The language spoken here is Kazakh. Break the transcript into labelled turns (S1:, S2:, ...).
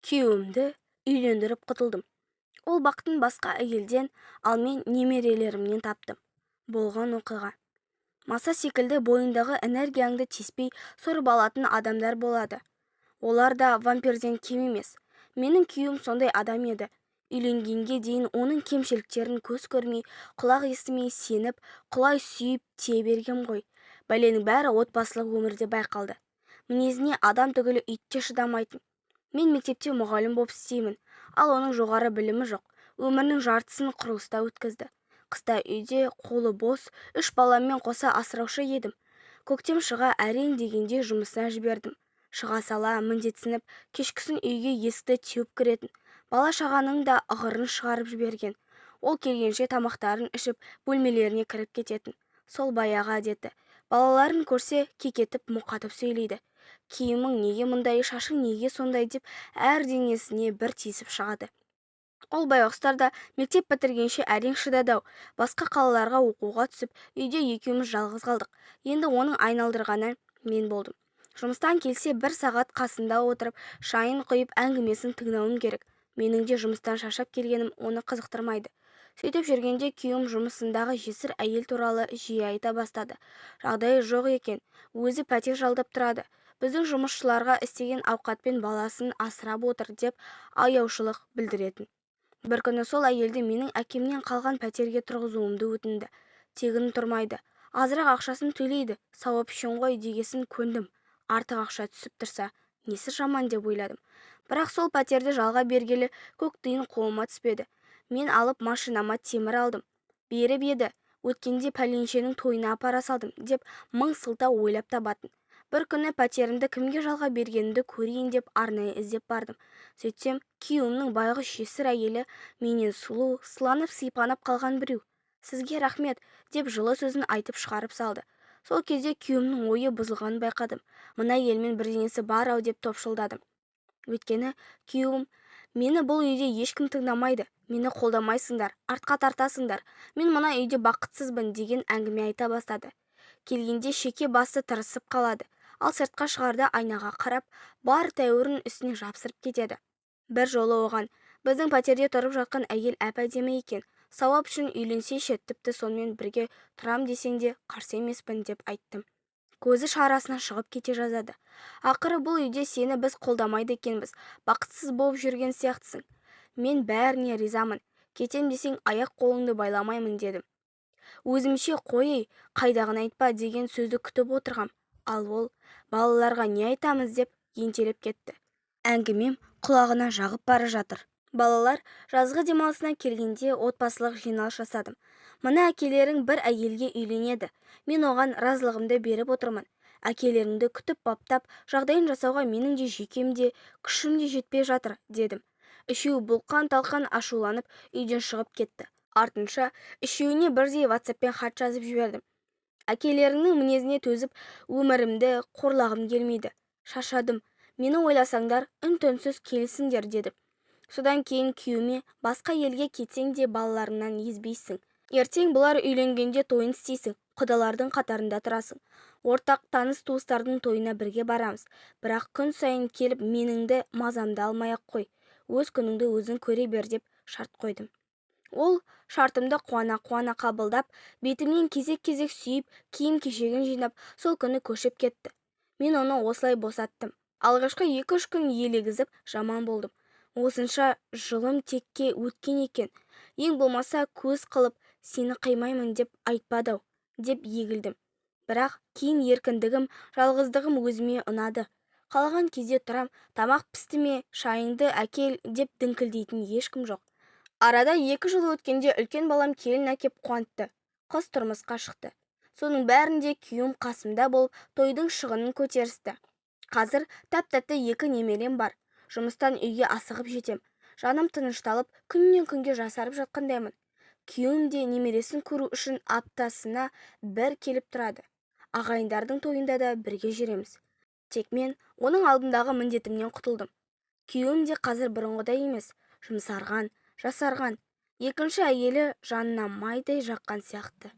S1: Күйеуімді үйлендіріп құтылдым. Ол бақытын басқа әйелден, ал мен немерелерімнен таптым. Болған оқиға. Маса секілді бойыңдағы энергияңды теспей сорып алатын адамдар болады. Олар да вампирден кем емес. Менің күйеуім сондай адам еді. Үйленгенге дейін оның кемшіліктерін көз көрмей, құлақ естімей сеніп, құлай сүйіп тие бергем ғой. Бәленің бәрі отбасылық өмірде байқалды. Мінезіне адам түгілі ит те шыдамайтын. Мен мектепте мұғалім боп істеймін, ал оның жоғары білімі жоқ. Өмірінің жартысын құрылыста өткізді. Қыста үйде қолы бос, үш баламмен қоса асыраушы едім. Көктем шыға әрең дегенде жұмысына жібердім. Шыға сала міндетсініп, кешкісін үйге есікті теуіп кіретін. Бала-шағаның да ығырын шығарып жіберген. Ол келгенше тамақтарын ішіп, бөлмелеріне кіріп кететін. Сол баяғы әдеті. Балаларын көрсе, кекетіп мұқатып сөйлейді. Киімің неге мұндай, шашың неге сондай деп әр денесіне бір тиісіп шығады. Ол байғұстар да мектеп бітіргенше әрең шыдады-ау. Басқа қалаларға оқуға түсіп, үйде екеуміз жалғыз қалдық. Енді оның айналдырғаны мен болдым. Жұмыстан келсе бір сағат қасында отырып, шайын құйып, әңгімесін тыңдауым керек. Менің де жұмыстан шаршап келгенім оны қызықтырмайды. Сөйтіп жүргенде күйеуім жұмысындағы жесір әйел туралы жиі айта бастады. Жағдайы жоқ екен, өзі пәтер жалдап тұрады. Біздің жұмысшыларға істеген ауқатпен баласын асырап отыр деп аяушылық білдіретін. Бір күні сол әйелді менің әкемнен қалған пәтерге тұрғызуымды өтінді. Тегін тұрмайды. Азырақ ақшасын төлейді, сауап үшін ғой дегесін көндім. Артық ақша түсіп тұрса, несі жаман деп ойладым. Бірақ сол пәтерді жалға бергелі көк тиын қолыма түспеді. Мен алып машинама темір алдым. Беріп еді, өткенде пәленшенің тойына апара салдым деп мың сылтау ойлап табатын. Бір күні пәтерімді кімге жалға бергенімді көрейін деп арнайы іздеп бардым. Сөйтсем, күйеуімнің байғұс жесір әйелі менен сұлу, сыланып-сипанып қалған біреу. Сізге рахмет, деп жылы сөзін айтып шығарып салды. Сол кезде күйеуімнің ойы бұзылғанын байқадым. Мына әйелмен бірдеңесі бар-ау деп топшылдадым. Өйткені күйеуім мені бұл үйде ешкім тыңдамайды, мені қолдамайсыңдар, артқа тартасыңдар, мен мына үйде бақытсызбын деген әңгіме айта бастады. Келгенде шеке басы тырысып қалады, ал сыртқа шығарда айнаға қарап, бар тәуірін үстіне жапсырып кетеді. Бір жолы оған, біздің пәтерде тұрып жатқан әйел әп-әдемі екен, сауап үшін үйленсейші, тіпті сонымен бірге тұрам десең де қарсы емеспін деп айттым. Көзі шарасынан шығып кете жазады. Ақыры бұл үйде сені біз қолдамайды екенбіз, бақытсыз болып жүрген сияқтысың. Мен бәріне ризамын, кетем десең аяқ қолыңды байламаймын дедім. Өзімше қой, қайдағыны айтпа деген сөзді күтіп отырғам. Ал ол балаларға не айтамыз деп ентелеп кетті. Әңгімем құлағына жағып бара жатыр. Балалар жазғы демалысына келгенде отбасылық жиналыс жасадым. Мына әкелерің бір әйелге үйленеді. Мен оған разылығымды беріп отырмын. Әкелеріңді күтіп баптап, жағдайын жасауға менің де жүйкем де, күшім де жетпей жатыр, дедім. Үшеуі бұлқан-талқан ашуланып, үйден шығып кетті. Артынша үшеуіне бірдей WhatsApp-пен хат жазып жібердім. Әкелеріңнің мінезіне төзіп, өмірімді қорлағым келмейді. Шаршадым. Мені ойласаңдар, үн-түнсіз келісіңдер, дедім. Содан кейін күйеуіме басқа елге кетсең де балаларыңнан езбейсің. Ертең бұлар үйленгенде тойын істейсің, құдалардың қатарында тұрасың. Ортақ таныс туыстардың тойына бірге барамыз. Бірақ күн сайын келіп меніңді мазамды алмай-ақ қой. Өз күніңді өзің көре бер деп шарт қойдым. Ол шартымды қуана-қуана қабылдап, бетімнен кезек-кезек сүйіп, киім-кешегін жинап, сол күні көшіп кетті. Мен оны осылай босаттым. Алғашқы 2-3 күн елегізіп, жаман болдым. Осынша жылым текке өткен екен. Ең болмаса көз қылып, сені қимаймын деп айтпады-ау, деп егілдім. Бірақ кейін еркіндігім, жалғыздығым өзіме ұнады. Қалаған кезде тұрам, тамақ пісті ме, шайыңды әкел деп діңкілдейтін ешкім жоқ. Арада 2 жыл өткенде үлкен балам келін әкеп қуантты. Қыз тұрмысқа шықты. Соның бәрінде күйеуім қасымда болып, тойдың шығынын көтерісті. Қазір тәп-тәтті 2 немерем бар. Жұмыстан үйге асығып жетем. Жаным тынышталып, күннен күнге жасарып жатқандаймын. Күйеуім де немересін көру үшін аптасына бір келіп тұрады. Ағайындардың тойында да бірге жүреміз. Тек мен оның алдындағы міндетімнен құтылдым. Күйеуім де қазір бұрынғыдай емес, жұмсарған, жасарған. Екінші әйелі жанына майдай жаққан сияқты.